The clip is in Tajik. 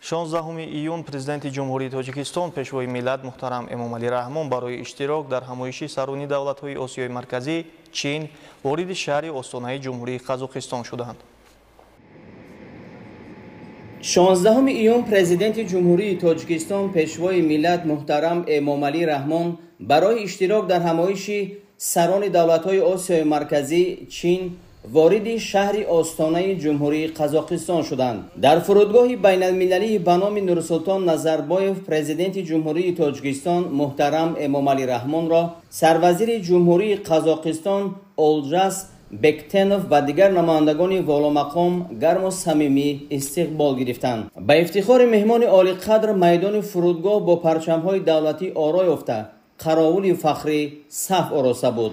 16 июн Президенти Ҷумҳурии Тоҷикистон, Пешвои миллат муҳтарам Эмомалӣ Раҳмон барои иштирок дар ҳамоиши сарони давлатҳои Осиёи Марказӣ, Чин вориди шаҳри Остонаи Ҷумҳурии Қазоқистон шуданд. 16 июн Президенти Ҷумҳурии Тоҷикистон, Пешвои миллат муҳтарам Эмомалӣ Раҳмон барои иштирок дар ҳамоиши сарони давлатҳои Осиёи Марказӣ, Чин вориди шаҳри Остонаи Ҷумҳурии Қазоқистон шуданд. Дар фурудгоҳи байналмилалии ба номи Нурсултон Назарбоев Президенти Ҷумҳурии Тоҷикистон муҳтарам Эмомалӣ Раҳмонро сарвазири Ҷумҳурии Қазоқистон Олжас Бектенов ва дигар намояндагони воломақом гарму самимӣ истиқбол гирифтанд. Ба ифтихори меҳмони олиқадр майдони фурудгоҳ бо парчамҳои давлатӣ оро ёфта, қаровули фахрӣ саф ороста буд.